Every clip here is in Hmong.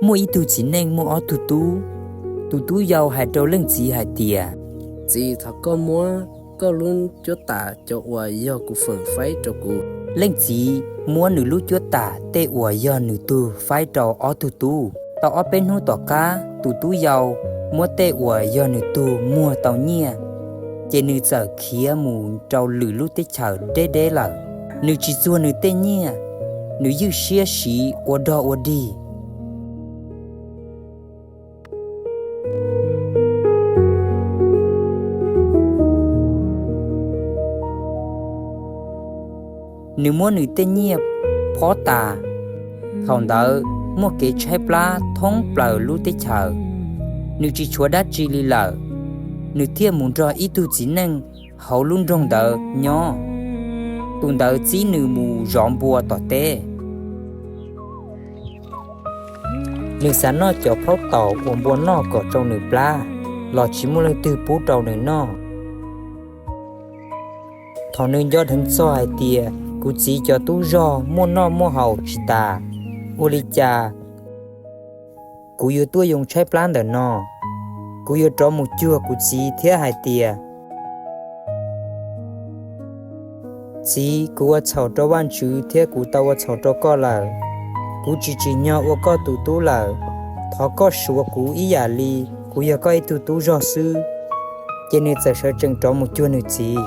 Muaj ib tug txiv neej muaj ob tug tub. Tus tub yau hais rau leej txiv hais tias, Txiv, thov koj muab koj lub cuab tam cov uas yog kuv feem faib rau kuv. Leej txiv muab nws lub cuab tam tej uas yog nws tug faib rau ob tug tub. Tau ob peb hnub tom qab, tus tub yau muab tej uas yog nws tug muag tau nyiaj, ces nws txawm khiav mus rau lwm lub teb chaws deb deb lawm. Nws tsis txuag nws tej nyiaj, nws ywj siab siv ua dog ua dig. Nws muab nws tej nyiaj phob tas. Thaum ntawd muaj kev tshaib plab thoob plaws lub teb chaws, nws tsis tshuav dab tsi li lawm. Nws thiaj mus nrog ib tug txiv neej hauv lub nroog ntawd nyob. Tus ntawd txib nws mus zov npua tom teb. Nws xav noj cov phaub taum uas npua noj kom rau nws plab, los tsis muaj leej twg pub rau nws noj. Thaum nws nco dheev txog hais tias, Kuv txiv cov tub zog muaj noj muaj haus tsis tas, ua li cas kuv yuav tuaj yoo tshaib plab ntawm no? Kuv yuav rov mus cuag kuv txiv thiab hais tias, Txiv, kuv ua txhaum rau Vajtswv thiab kuv tau ua txhaum rau koj lawm. Kuv tsis tsim nyog ua koj tus tub lawm. Thov koj suav kuv ib yam li kuv yog koj ib tug tub zog xwb. Ces nws txawm sawv tsees rov mus cuag nws txiv.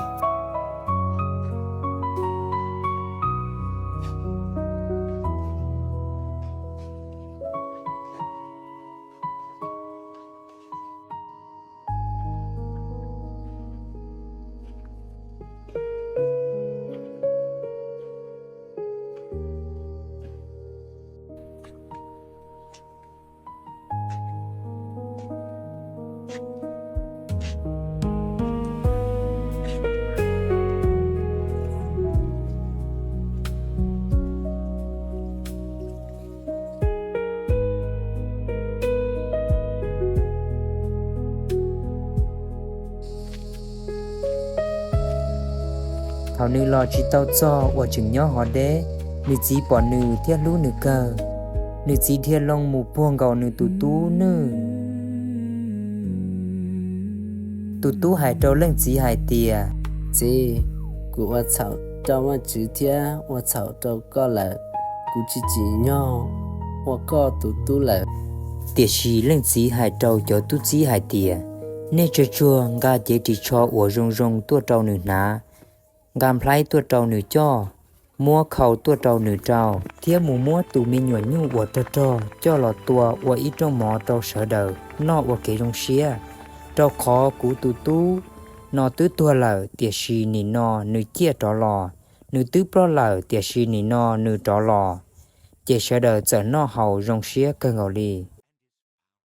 Thaum nws los tsis tau txog uas tseem nyob hov deb, nws txiv pom nws thiab hlub nws kawg. Nws txiv dhia loo mus puag nkaus nws tus tub nwj. Tus tub hais rau leej txiv hais tias, Txiv, kuv ua txhaum rau Vajtswv thiab ua txhaum rau koj lawm. Kuv tsis tsim nyog ua koj tus tub lawm. Tiam sis leej txiv hais rau cov tub txib hais tias, Nej tsuag tsuag nqa cev ris tsho uas zoo zoo tuaj rau nws hnav, nqa nplhaib tuaj rau nws coj, muab khau tuaj rau nws rau, thiab mus muab tus me nyuam nyuj uas rog rog coj los tua ua ib rooj mov rau sawv daws noj ua kev zoo siab. Rau qhov kuv tus tub no twb tuag lawm, tiam sis nim no nws ciaj rov los, nws twb ploj lawm, tiam sis nim no nws rov los. Ces sawv daws txawm noj haus zoo siab kawg nkaus li.